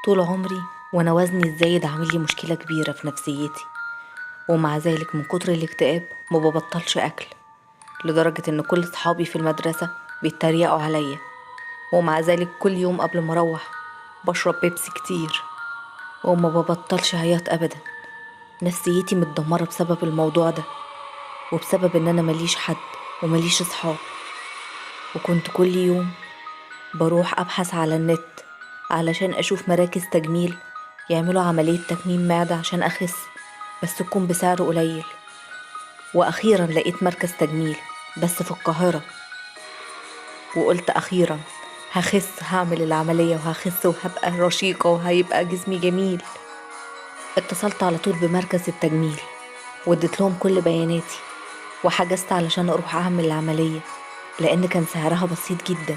طول عمري وانا وزني الزايد عامل لي مشكلة كبيرة في نفسيتي، ومع ذلك من كتر الاكتئاب ما ببطلش اكل، لدرجة ان كل صحابي في المدرسة بيتريقوا عليا. ومع ذلك كل يوم قبل ما اروح بشرب بيبسي كتير وما ببطلش عياط ابدا. نفسيتي متدمرة بسبب الموضوع ده، وبسبب ان انا مليش حد ومليش صحاب. وكنت كل يوم بروح ابحث على النت علشان اشوف مراكز تجميل يعملوا عملية تكميم معدة عشان اخس، بس تكون بسعر قليل. واخيرا لقيت مركز تجميل بس في القاهرة، وقلت اخيرا هخس، هعمل العملية وهخس وهبقى رشيقة وهيبقى جسمي جميل. اتصلت على طول بمركز التجميل واديت لهم كل بياناتي، وحجزت علشان اروح اعمل العملية لان كان سعرها بسيط جدا.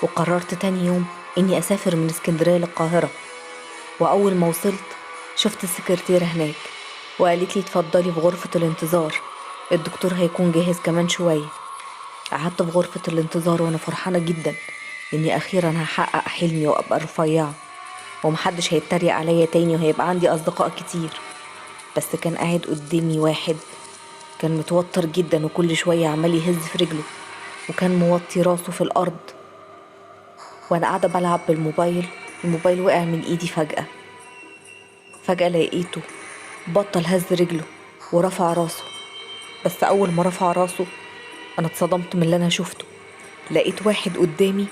وقررت تاني يوم اني اسافر من اسكندرية للقاهرة. واول ما وصلت شفت السكرتيرة هناك وقالت لي اتفضلي في غرفة الانتظار، الدكتور هيكون جاهز كمان شوية. قعدت في غرفة الانتظار وانا فرحانة جدا اني اخيرا هحقق حلمي وابقى رفيعة ومحدش هيتريق عليا تاني وهيبقى عندي اصدقاء كتير. بس كان قاعد قدامي واحد كان متوتر جدا وكل شوية عمال يهز في رجله، وكان موطي راسه في الارض. وانا قاعدة بلعب بالموبايل، الموبايل وقع من ايدي فجأة. فجأة لقيته بطل هز رجله ورفع راسه. بس اول ما رفع راسه انا اتصدمت من اللي انا شفته. لقيت واحد قدامي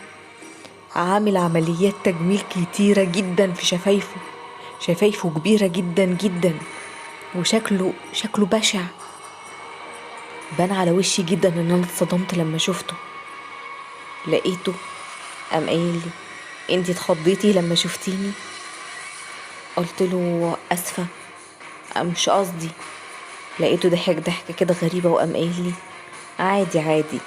عامل عمليات تجميل كتيرة جدا في شفايفه، شفايفه كبيرة جدا جدا وشكله شكله بشع. بان على وشي جدا ان انا اتصدمت لما شفته. لقيته قام قايل لي انتي اتخضيتي لما شفتيني؟ قلت له اسفه مش قصدي. لقيته ضحك ضحكه كده غريبه وقام قايل لي عادي عادي،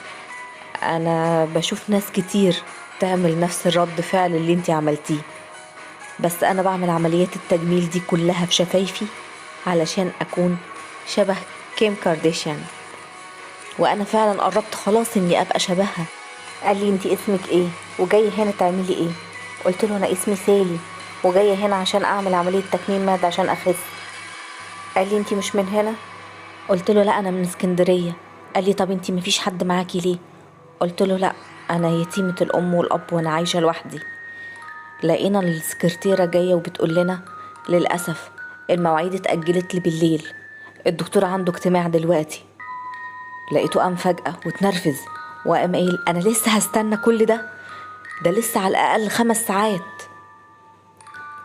انا بشوف ناس كتير تعمل نفس الرد فعل اللي انتي عملتيه، بس انا بعمل عمليات التجميل دي كلها في شفايفي علشان اكون شبه كيم كارديشيان، وانا فعلا قربت خلاص اني ابقى شبهها. قال لي انتي اسمك ايه وجايه هنا تعملي ايه؟ قلت له انا اسمي سالي وجايه هنا عشان اعمل عمليه تكميم معده عشان اخس. قال لي انتي مش من هنا؟ قلت له لا انا من اسكندريه. قال لي طب انتي مفيش حد معاكي ليه؟ قلت له لا انا يتيمه الام والاب وانا عايشه لوحدي. لقينا السكرتيره جايه وبتقول لنا للاسف المواعيد اتاجلت لبالليل، الدكتور عنده اجتماع دلوقتي. لقيته قام فجاه واتنرفز وقام قايل انا لسه هستنى كل ده، ده لسه على الاقل 5 ساعات.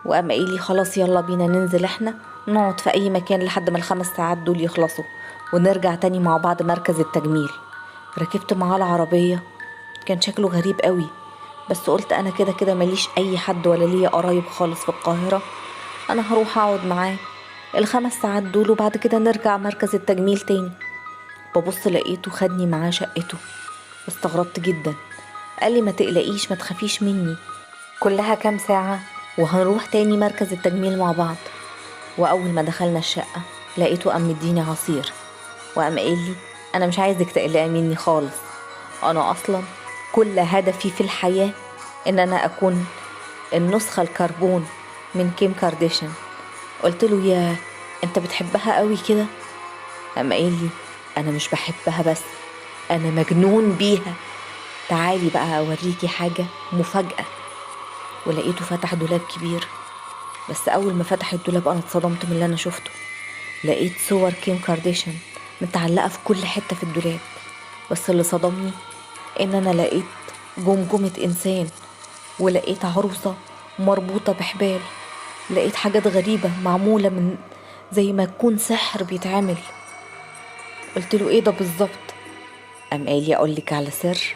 وقام قايل لي خلاص يلا بينا ننزل احنا نقعد في اي مكان لحد ما ال5 ساعات دول يخلصوا ونرجع تاني مع بعض مركز التجميل. ركبت معاه العربية، كان شكله غريب قوي، بس قلت انا كده كده ماليش اي حد ولا ليا قرايب خالص في القاهرة، انا هروح اقعد معاه ال5 ساعات دول وبعد كده نرجع مركز التجميل تاني. ببص لقيته خدني معاه شقته، استغربت جدا. قال لي ما تقلقيش ما تخافيش مني، كلها كام ساعة وهنروح تاني مركز التجميل مع بعض. وأول ما دخلنا الشقة لقيته قام مديني عصير وقام قايل لي أنا مش عايزك تقلقي مني خالص، أنا أصلا كل هدفي في الحياة إن أنا أكون النسخة الكربون من كيم كارديشيان. قلت له يا أنت بتحبها قوي كده؟ قام قايل لي أنا مش بحبها بس أنا مجنون بيها، تعالي بقى أوريكي حاجة مفاجأة. ولقيته فتح دولاب كبير، بس أول ما فتح الدولاب أنا اتصدمت من اللي أنا شفته. لقيت صور كيم كارديشيان متعلقة في كل حتة في الدولاب، بس اللي صدمني إن أنا لقيت جمجمة إنسان، ولقيت عروسة مربوطة بحبال، لقيت حاجات غريبة معمولة من زي ما يكون سحر بيتعمل. قلت له إيه ده بالظبط؟ قام قال لي أقول لك على سر،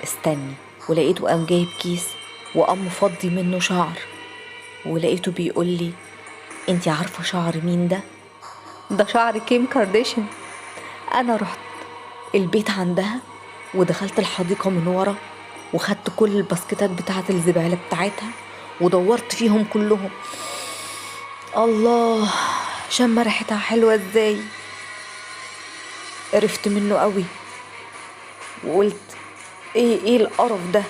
استني. ولقيته قام جايب كيس وقام مفضي منه شعر، ولقيته بيقول لي انتي عارفة شعر مين ده؟ ده شعر كيم كارديشيان. انا رحت البيت عندها ودخلت الحديقة من ورا وخدت كل الباسكتات بتاعة الزبالة بتاعتها ودورت فيهم كلهم. الله شم ريحتها حلوة ازاي. قرفت منه قوي وقلت ايه القرف ده.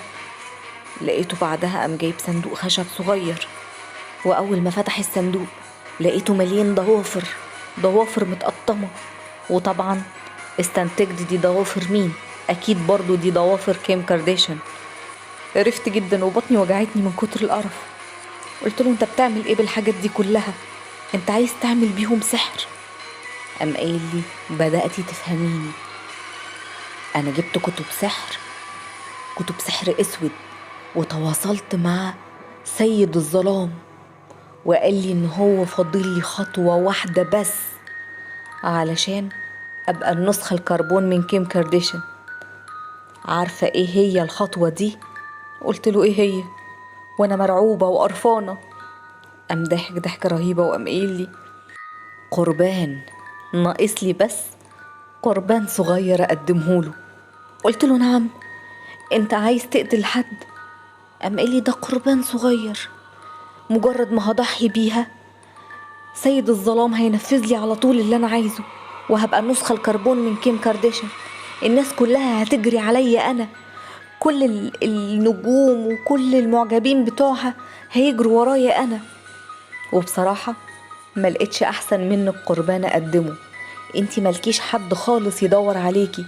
لقيته بعدها قام جايب صندوق خشب صغير، وأول ما فتح الصندوق لقيته مليان ضوافر، ضوافر متقطمة. وطبعا استنتجت دي ضوافر مين؟ أكيد برضو دي ضوافر كيم كارديشن. قرفت جدا وبطني وجعتني من كتر القرف. قلت له انت بتعمل ايه بالحاجات دي كلها؟ انت عايز تعمل بيهم سحر؟ قام قايل لي بدأتي تفهميني، انا جبت كتب سحر، كتب سحر اسود، وتواصلت مع سيد الظلام، وقال لي ان هو فاضل لي خطوة واحدة بس علشان ابقى النسخة الكربون من كيم كارديشن. عارفة ايه هي الخطوة دي؟ قلت له ايه هي؟ وانا مرعوبة وقرفانة. قام ضحك ضحكة رهيبة وقام قايل لي قربان، ناقص لي بس قربان صغير اقدمهوله. قلت له نعم، انت عايز تقتل حد؟ قام قال لي ده قربان صغير، مجرد ما هضحي بيها سيد الظلام هينفذ لي على طول اللي انا عايزه، وهبقى النسخة الكربون من كيم كارديشن. الناس كلها هتجري عليا انا، كل النجوم وكل المعجبين بتوعها هيجروا ورايا انا. وبصراحة ما لقيتش احسن منك قربان اقدمه، انتي مالكيش حد خالص يدور عليكي.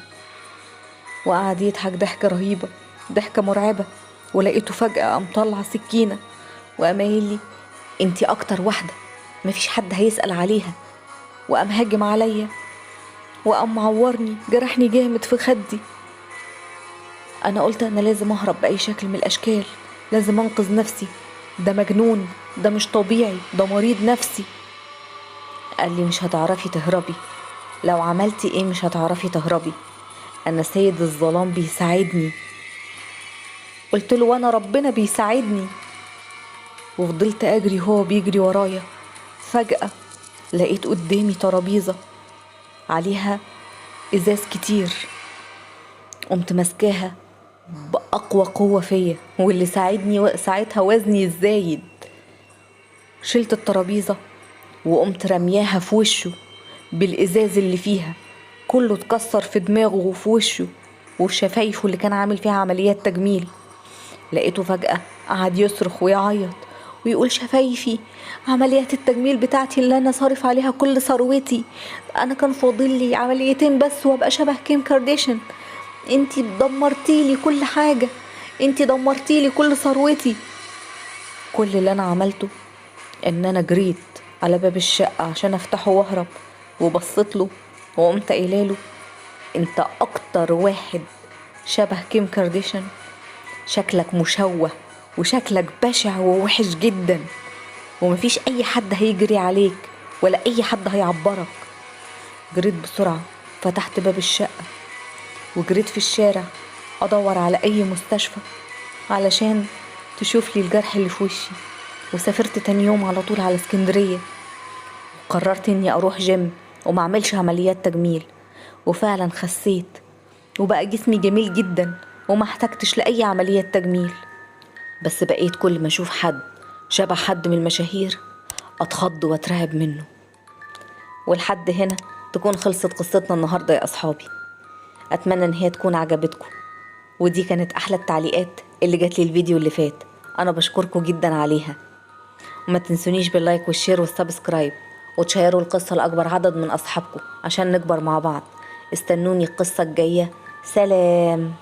وقعد يضحك ضحكة رهيبة، ضحكة مرعبة. ولقيته فجأة قام طلع سكينة وقام قايل لي انتي اكتر واحدة مفيش حد هيسأل عليها، وقام هاجم عليا وقام معورني، جرحني جامد في خدي. انا قلت انا لازم اهرب باي شكل من الاشكال، لازم انقذ نفسي، ده مجنون، ده مش طبيعي، ده مريض نفسي. قال لي مش هتعرفي تهربي، لو عملتي ايه مش هتعرفي تهربي، انا سيد الظلام بيساعدني. قلت له وانا ربنا بيساعدني. وفضلت اجري وهو بيجري ورايا. فجأة لقيت قدامي ترابيزة عليها ازاز كتير، قمت ماسكاها بأقوى قوة فيا، واللي ساعدني ساعتها وزني الزايد. شلت الترابيزة وقمت رمياها في وشه بالإزاز اللي فيها، كله اتكسر في دماغه وفي وشه وفي شفايفه اللي كان عامل فيها عمليات تجميل. لقيته فجأة قعد يصرخ ويعيط ويقول شفايفي، عمليات التجميل بتاعتي اللي انا صارف عليها كل ثروتي، انا كان فاضل لي عمليتين بس وابقى شبه كيم كارديشن، انتي دمرتيلي كل حاجة، انتي دمرتيلي كل ثروتي. كل اللي انا عملته ان انا جريت على باب الشقة عشان افتحه واهرب، وبصيت له وقمت قايله له انت اكتر واحد شبه كيم كارديشن، شكلك مشوه وشكلك بشع ووحش جدا، ومفيش اي حد هيجري عليك ولا اي حد هيعبرك. جريت بسرعة فتحت باب الشقة وجريت في الشارع ادور على اي مستشفى علشان تشوف لي الجرح اللي في وشي. وسافرت تاني يوم على طول على اسكندرية، وقررت اني اروح جيم وما اعملش عمليات تجميل، وفعلا خسيت وبقى جسمي جميل جدا وما احتجتش لاي عمليات تجميل. بس بقيت كل ما اشوف حد شبه حد من المشاهير اتخض واترعب منه. ولحد هنا تكون خلصت قصتنا النهارده يا اصحابي، اتمنى ان هي تكون عجبتكم، ودي كانت احلى التعليقات اللي جات لي الفيديو اللي فات، انا بشكركم جدا عليها. وما تنسونيش بال like وال share وال subscribe، وتشيروا القصة لأكبر عدد من أصحابكم عشان نكبر مع بعض. استنوني القصة الجاية. سلام.